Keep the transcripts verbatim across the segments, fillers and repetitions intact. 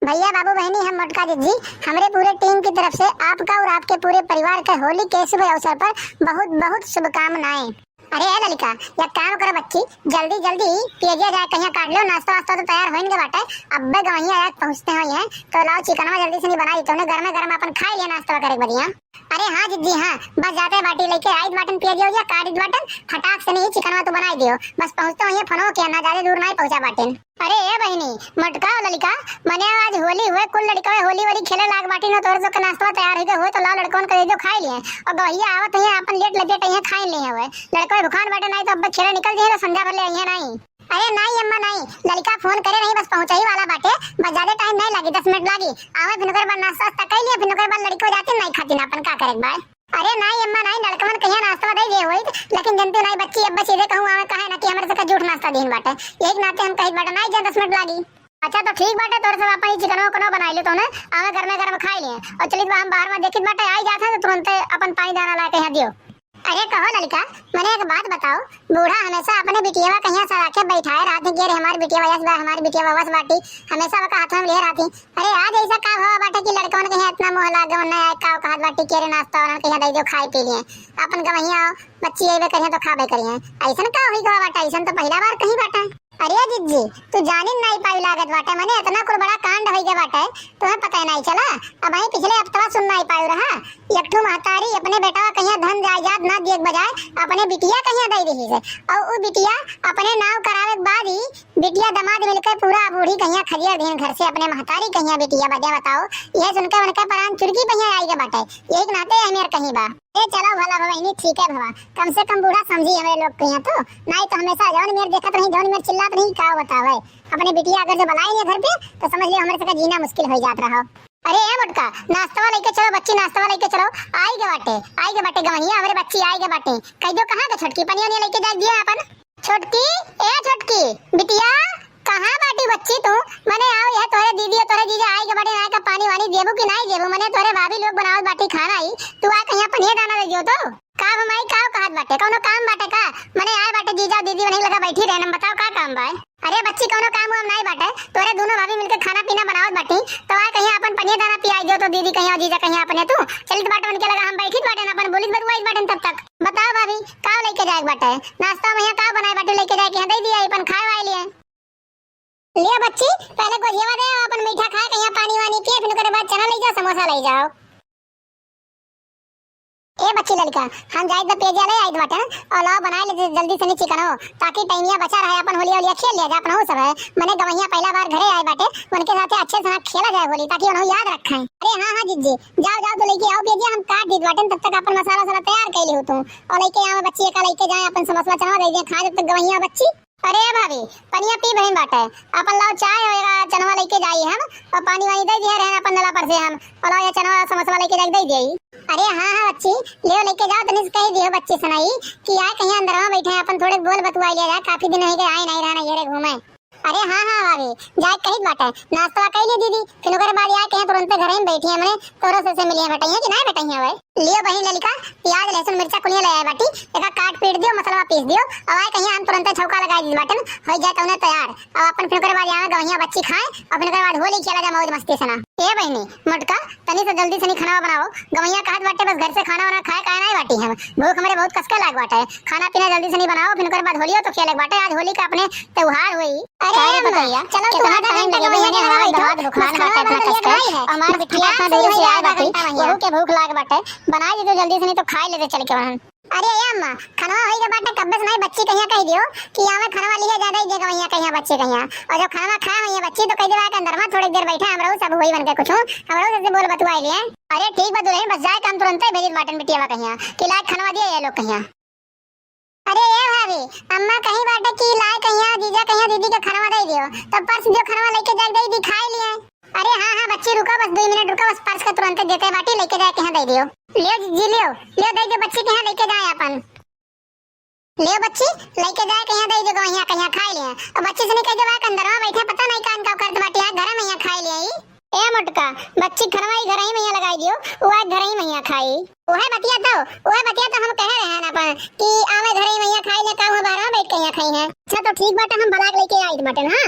भैया, बाबू, बहिनी, हम मोटका जिज्जी, हमरे पूरे टीम की तरफ से आपका और आपके पूरे परिवार के होली के शुभ अवसर पर बहुत, बहुत शुभकामनाएं। अरे ए ललिका, एक काम करो बच्ची, जल्दी जल्दी पियजिया जाए, कहिया काट लो, नाश्ता वास्ता तो तैयार होइन के बाटे, अब्बे गवहिया आए पहुँचते होइहैं, तो लाओ चिकनवा जल्दी से नहीं बनाई, तोने गरमे गरम अपन खाई लिया नाश्ता करे के बदिया। अरे हाँ जिज्जी हाँ, बस जाते बाटी लइके आइत बाटन पियजिया उजिया, काट इत बाटन, फटाक से नहीं चिकनवा तू बनाई दियो, बस पहुँचते होइहैं, फोनो किया ना, ज्यादा दूर नहीं पहुँचा बाटन। अरे ए बहिनी, मोटका ललिका, मने आज होली हुए, कुल लड़कवे होली वोली खेले लाग बाटी न, तोरे सबके नाश्ता तैयार होइगे हुए, तो लाओ लड़कवन के दे दो खाई लिए। और गवहिया आवत हैं, अपन लेट लपेट हैं, खाई लिए हुए। लड़कवे भुखान बाटे, नहीं तो अब खेले निकल जाए तो संध्या भर ले आइए नहीं। अरे नहीं अम्मा नहीं, ललिका फोन करे नहीं, बस पहुँचही वाला बाटे, बस ज्यादा टाइम नहीं लागी, दस मिनट लागी। आवे फिर ओकर बाद नाश्ता वास्ता कर लिए, फिर ओकर बाद लड़को जाते नहीं खाती ना अपन का करे के बा। अरे नाई अम्मा नाई, लड़कवन कहिया नाश्ता दे दिए होइत, लेकिन जनते नाई बच्ची, अब बस इधे कहूँ आवे काहे ना कि हमरे से का झूठ नाश्ता दीन बाटे। यही नाते हम कहित बाटे नाई जा दस मिनट लागी। अच्छा तो ठीक बाटे, तोरे सब अपन ही चिकनो उकनो बनाई लो तोने, आवे गरमे गरम खाई लिए। और चलित बा हम बाहर में देखित बाटे आई जात है तो तुरंते अपन पानी दाना ला के यहाँ दियो। अरे कहो ललिका, मने एक बात बताओ, बूढ़ा हमेशा अपने बिटियावा कहिया सरा के बैठाए रहत हैं कि अरे हमार बिटियावा यस बा, हमार बिटियावा वस बाटी, हमेशा ओका हाथ में ले रहत हैं। अरे आज ऐसा का हुआ बाटे कि लड़कवन के यहाँ इतना मोह लागे, उन्हें आए का कहत बाटी कि अरे नाश्ता वाला कहिया दे दो खाए पी लिए, अपन गवहिया बच्ची अइबे करिए तो खाबे करिए, ऐसन का हुई गवा बाटे, ऐसन तो पहला बार कहीं बाटे। अरे जिज्जी, तू जानिन नाई पाई लागत बाटे, मने इतना कुल बड़ा कांड होई गए बाटे, तुम्हें पता ही नहीं चला। अब वही पिछले हफ्तवा सुन नाई पायु रहा, एक ठो महतारी अपने बेटवा कहिया धन जायदाद ना दिए के बजाय अपने बिटिया कहिया दे रही है, और उ बिटिया अपने नाव करावे के बाद ही बिटिया दामाद मिलके पूरा बूढ़ी कहिया खदिया दिन घर से अपने महतारी कहिया बिटिया बजा बताओ। यह सुनकर उनका प्राण चुरकी पहिया आई के बाटे, यही के नाते हमें कहीं बा। ए चलो भला भवा, इन्हीं ठीक है भवा, कम से कम बूढ़ा समझी हमरे लोग के यहाँ तो, नाई तो हमेशा जौन मेर देखत रही, जौन मेर चिल्लात रही, का बतावे। अपने बिटिया अगर जो बुलाई नहीं घर पे, तो समझ लियो हमरे सबका जीना मुश्किल हो जात रहा। अरे ए मोटका, नाश्तवा लेके चलो बच्ची, नाश्तवा लेके चलो। आई के बाटे, आई के बाटे गवहिया, हमरे बच्ची आई के बाटे। कह दो कहाँ के छोटकी पनिया नहीं लेके जाए दिया अपन। छोटकी, ए छोटकी, बिटिया, कहाँ बाटी बच्ची तू? मने आओ, यह तोरे दीदी और तोरे जीजा आई के बाटे, ना का पानी वानी देबू कि नहीं देबू? मने तोरे भाभी लोग बनावत बाटी खाना ही, तू आ कहीं पनिया दाना दे दियो तो। का हो माई, का कहत बाटे? कौनो काम बाटे का? मने आए बाटे जीजा दीदी वहीं लगा बैठी रहे, हम बताओ का काम बा? अरे बच्ची, कौनो काम वाम नाई बाटे, तोरे दोनों भाभी मिलके खाना पीना बनावत बाटी, तो आए कहीं अपन पनिया दाना पियाई दियो तो दीदी कहीं और जीजा कहीं अपने तू। चलित बाटे उनके लगा हम बैठित बाटे, अपन बोलित बतुआइत बाटे तब तक। बताओ भाभी, का लेके जाए के बाटे? नाश्ता में यहाँ का बनाए बाटे, लेके जाए के यहाँ दे दिया, अपन खाए वाए लिए। लिया बच्ची, पहले गोझियावा दे, अपन मीठा खाए, कहीं पानी वानी पिए, फिर ओकरे बाद चना ले जाओ, समोसा ले जाओ। ए बच्ची लड़का, हम जाइत बा पेजिया ले आइत बाटे, और लाओ बनाए ले जल्दी से नी चिकनो, ताकि टाइमिया बचा रहे, अपन होलिया होलिया खेल लिया जा, अपन हो सब है। मने गवैया पहला बार घरे आए बाटे, उनके साथे अच्छे से खेला जाए होली, ताकि उन्हें याद रखें। अरे हाँ हाँ जिज्जी, जाओ जाओ तो लेके आओ पेजिया, हम काट दीत बाटे, तब तक अपन मसाला वसाला तैयार कर ली हो तू, और लेके आओ बच्ची का लेके जाए, अपन समोसा चना दे दे खा जब तक गवैया बच्ची। अरे भाभी, पनिया पी बहिन बाटे, अपन लाओ चाय होएगा, चनवा लेके जाई हम, और पानी वानी दे दिया रहन अपन नला पर से हम, और लाओ ये चनवा समोसा लेके जाके दे दिया। अरे हाँ हाँ बच्ची, ले लेके जाओ, तनी से कह दियो बच्ची सुनाई कि आए कहीं अंदरवा बैठे हैं, अपन थोड़े बोल बतुआ लिया जाए, काफी दिन हो गए आए नहीं रहना ये रे घूमे। अरे हाँ हाँ भाभी, जाए कही बाटे, नाश्ता कर लियो दीदी, फिर ओकरे बाद आए कहीं तुरंत घर में बैठी हमने तोरो से, से मिलिए बेटैया कि नहीं बेटैया भाई। लियो बहिन ललिका, प्याज, लहसुन, मिर्चा कुलिया ले आए बाटी, एका काट पीट दियो, मसलवा पीस दियो, अब आए कहीं हम तुरंते छौका लगाई दी बाटन, हो जाए तौने तैयार। अब अपन फिर ओकरे बाद यहाँ गवैया बच्ची खाए और फिर ओकरे बाद होली खेला जा मौज मस्ती से ना। ए बहिनी मोटका, तनी से जल्दी से नहीं खाना बनाओ, गवैया कहत बाटे बस घर से खाना वाना खाए काहे नहीं बाटी हम, भूख हमरे बहुत कसके लाग बाटे, खाना पीना जल्दी से नहीं बनाओ, फिर ओकरे बाद होलियो तो खेले के बाटे, आज होली का अपने त्योहार हुई। अरे का रे अम्मा, पतैया, चलो तू कितना आधा टाइम घंटा लगे गवैया बने के हमार लगा दवा बैठो, दुकान बस बाटे खाना इतना बनाइए कसके, बनाई है। हमार बस बिटिया इतना खटाक से देर से वही आए आधा बाटे, घंटा वही है। वहू के भूख लाग बाटे, बनाई दे तो जल्दी से, नहीं तो खाई लेते चल के वहन। अरे ए अम्मा, खनवा होई के बाटे, कब्बे से नहीं बच्ची कहिया कह दियो कि आवे खनवा लिहे ज्यादा ही दे गवैया कहिया बच्ची कहिया, और जब खनवा खाए होइए बच्ची तो कह देवा के अंदर में थोड़ी देर बैठा, हमरो सब होई बन के कुछ, हमरो से बोल बतुआई लिए। अरे ठीक बा दुल्हन, बस जाए काम तुरंते भेजित बाटन बिटियावा कहिया कि लाए खनवा दिए ये लोग कहिया। अरे ए भाभी, अम्मा कहीं बाटे कि लाए कहिया जीजा कहिया दीदी के खनवा दे दियो, तो पर्स जो खनवा लेके जाके दे दी खाए लिए। अरे हाँ हाँ बच्ची रुको, बस दो मिनट रुको, बस पर्स के तुरंते देते बाटी लेके जाए कहिया दे दियो। लियो जी लियो, लियो दे दियो बच्ची कहिया लेके जाए अपन। लियो बच्ची, लेके जाए कहिया दे दियो कहिया कहिया खाए लिए। और बच्ची से नहीं कह दे बा अंदरवा बैठे पता नहीं कान का करत बाटी, यहाँ घर में यहाँ खाए लिए। ए मोटका, बच्ची खनवा ही घर ही में यहाँ लगाई दियो, वो आज घर ही में यहाँ खाई। उहे बतिया तो, उहे बतिया तो हम कहे रहे हैं अपन कि आवे घरे मइया खाई ले, का हुआ बाहर में बैठ के यहाँ खाई है। अच्छा तो ठीक बाटे, हम बलाक लेके आइत बाटे ना।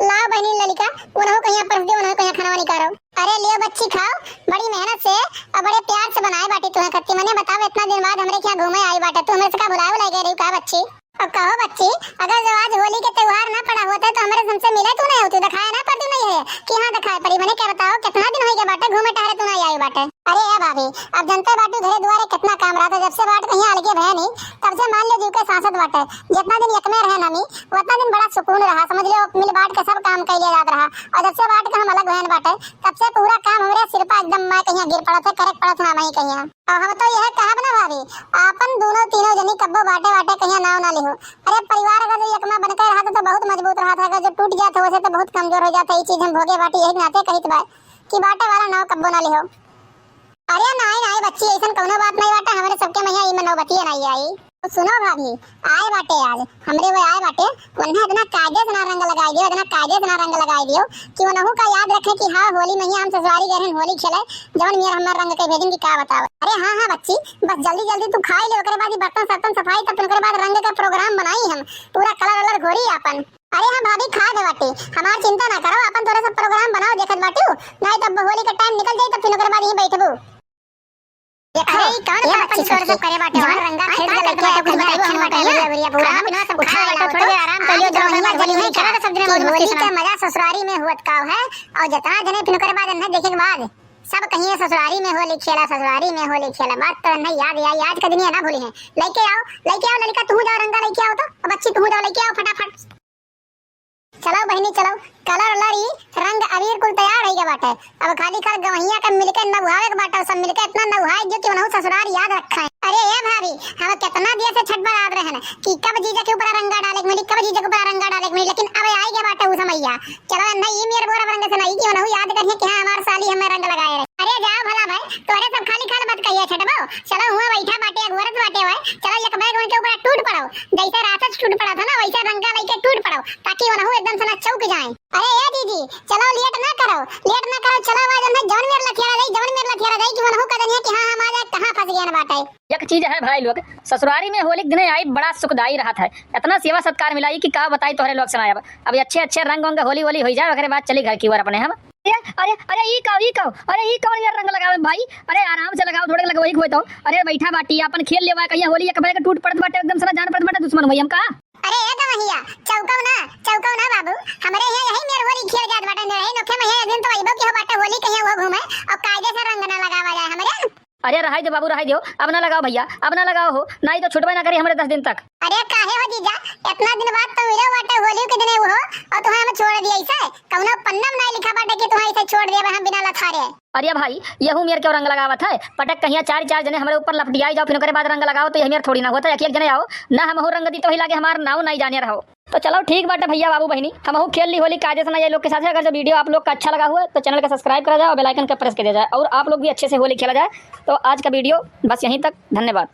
लाओ बहिनी ललिका, उनहु कहिया परस दे, उनहु कहिया खाना निकारो। अरे लियो बच्ची खाओ, बड़ी मेहनत से और बड़े प्यार से बनाए बाटी तुम्हें खत्ती। मने बताओ, इतना दिन बाद हमरे क्या घूमे आई बाटे, तू हमरे से का भुलाए उलाए गए रही का बच्ची? अब कहो बच्ची, अगर जो आज होली के त्योहार ना पड़ा होता तो हमरे हमसे मिले तू नहीं होती, दिखाया ना पड़ती नहीं है कि हाँ दिखाई पड़ी। मने क्या बताओ, कितना दिन हो गया बाटे घूमे टहरे तू नहीं आई बाटे। अरे ए भाभी, अब जनते बाटू घरे दुआरे कितना काम रहा था, जब से बाट कहीं अलगे भय नहीं, तब से मान लो जीव के सांसत बाटे। जितना दिन एक में रहन हमी, उतना दिन बड़ा सुकून रहा, समझ लो मिल बांट के सब काम कैले जात रहा। और जब से बांट के हम अलग भयन बाटे, तब से पूरा काम हमरे सिर पर एकदम मैं कहिया गिर पड़त है, करे के पड़त ना मैं कहिया। और हम तो यह कहब ना भाभी, आपन दोनों तीनों जनी कब्बो बाटे बाटे कहिया नाव ना लिहो। अरे परिवार अगर जो एकमा बनकर रहा तो बहुत मजबूत रहा था, अगर जो टूट जात हो वैसे तो बहुत कमजोर हो जाता है। ये चीज हम भोगे बाटी, यही नाते कहित बा कि बाटे वाला नाव कब्बो ना लिहो। अरे नाई नाई बच्ची, ऐसन कौनो बात नहीं बाटे, हमरे सबके मइया ई में नौबतिये नहीं आई। तो सुनो भाभी, आए बाटे आज, हमरे वो आए बाटे, उन्हें इतना कायदे से ना रंग लगाई दियो, इतना कायदे से ना रंग लगाई दियो कि उनहु का याद रखे कि हाँ होली मइया हम ससुरारी गए हैं होली खेले, जवन मियर हमार रंग के भेजन की का बताओ। अरे हाँ हाँ बच्ची, बस जल्दी जल्दी तू खाई ले, ओकरे बाद ही बर्तन सर्तन सफाई, तब ओकरे बाद रंग का प्रोग्राम बनाई हम, पूरा कलर वलर घोरी आपन। अरे हाँ भाभी, खाए दे बाटी, हमार चिंता ना करो, आपन थोड़ा सा प्रोग्राम बनाओ, देखत बाटू, नहीं तो अब होली का टाइम निकल जाई, तब फिर ओकरे बाद यहीं बैठबू। देखो, अरे, ई कौन ये पापन बच्ची चोर सब करे बाटे, जवन रंगा खेत का लड़के कुछ बताइबो, हम बताइबो, बुढ़िया, बुढ़िया, पूरा खाना पीना सब खा लेला, थोड़ी देर आराम कर लियो, जवन मजा होली खेला, सब जने होली खेला, सब जने मजा ससुरारी में हुआ का है, और जितना जने फिर ओकरे बाद इन्हें देखे के बाद सब कहिए ससुरारी में होली खेला, ससुरारी में होली खेला, बात तो नहीं याद आई, आज का दिन ये ना भूली है। लेके आओ, लेके आओ लड़का, तू जाओ रंगा लेके आओ तो, अब बच्ची तू जाओ लेके आओ फटाफट। चलो बहिनी चलो, कलर वलर ई रंग अबीर कुल तैयार होइ गया बाटे। अब खाली खाल गवहिया के मिलके नउहावे के बाटे, सब मिलके इतना नउहाए जो कि उनहु ससुरार याद रखे। अरे ए भाभी, हम कितना दिन से छटपटात रहन कि कब जीजा के ऊपर रंगा डाले के मिली, कब जीजा के ऊपर रंगा डाले के मिली, लेकिन अब आइ गया बाटे उ समैया। चलो नहीं ई मेर बोरा रंग से नहीं कि उनहु याद करिए कि हाँ हमार साली हमें रंग लगाए रहे। अरे जाओ भला भाई, तोरे सब खाली खाल बात कहिए छटबो। चलो हुआ बैठा बाटे, अगोरत बाटे हुए, चलो एक बैग उनके ऊपर टूट पड़ो, जैसे राक्षस टूट पड़ा था ना वैसे रंगा लेके टूट पड़ो। ताकि वनहु एकदम से ना चौक जाए। अरे ए दीदी, चलो लेट ना करो, लेट ना करो, चलो आवाज अंदर जवन मेर लथियारा जाई, जवन मेर लथियारा जाई कि वनहु कह देनिया कि हाँ हम आ जाए, कहाँ फंस गए बाटे। एक चीज है भाई लोग, ससुरारी में होली के दिने आई बड़ा सुखदाई रहत है, इतना सेवा सत्कार मिला ई कि का बताई तोहरे लोग सुनाए। अब अब अच्छे अच्छे रंग वंग होली वोली हो जाए, ओकरे बाद चली घर की ओर अपने हम। अरे अरे अरे ई का ई का अरे ई कौन यार रंग लगावे भाई? अरे आराम से लगाओ, थोड़े लगवही को तो। अरे बैठा बाटी अपन खेल लेवा, कहिया होली एक बैग टूट पड़त बाटे, एकदम से ना जान पड़त बाटे दुश्मन भाई हम का। अरे ए गवहिया, चौकव ना, चौकव ना बाबू, हमरे यहाँ यही मेर होली खेल जात बाटे, नहीं नोखे में एक दिन तो अइबो की हो बाटे होली कहिया वो घूमे और कायदे से रंग ना लगावा जाए हमरे। अरे रहाई दो बाबू, रहाई दो, अब ना लगाओ भैया, अब ना लगाओ हो, नहीं तो छुटबे ना करी हमरे दस दिन तक। अरे काहे हो जीजा, इतना दिन बाद तो मिले बाटे होली के दिने वो, और तुम्हें हम छोड़ दिया इसे, कौनो पन्ना में नहीं लिखा बाटे कि तुम्हें इसे छोड़ दिया हम बिना लथारे। अरे भाई, यहू मेर क्यों रंग लगावत है? पटक कहिया चार चार जने हमरे ऊपर लपटियाई जाओ, फिर ओकरे बाद रंग लगाओ, तो यह मेर थोड़ी ना होता है। एक एक जने आओ ना, हमहू रंग दी तो ही लागे हमार नाव नहीं जाने रहो। तो चलो ठीक बाटे भैया बाबू बहिनी, हमहू खेल ली होली कायदे से ना ये लोग के साथ है। अगर जो वीडियो आप लोग का अच्छा लगा हुआ तो चैनल का सब्सक्राइब करा जाए और बेल आइकन का प्रेस कर दिया जाए, और आप लोग भी अच्छे से होली खेला जाए। तो आज का वीडियो बस यहीं तक, धन्यवाद।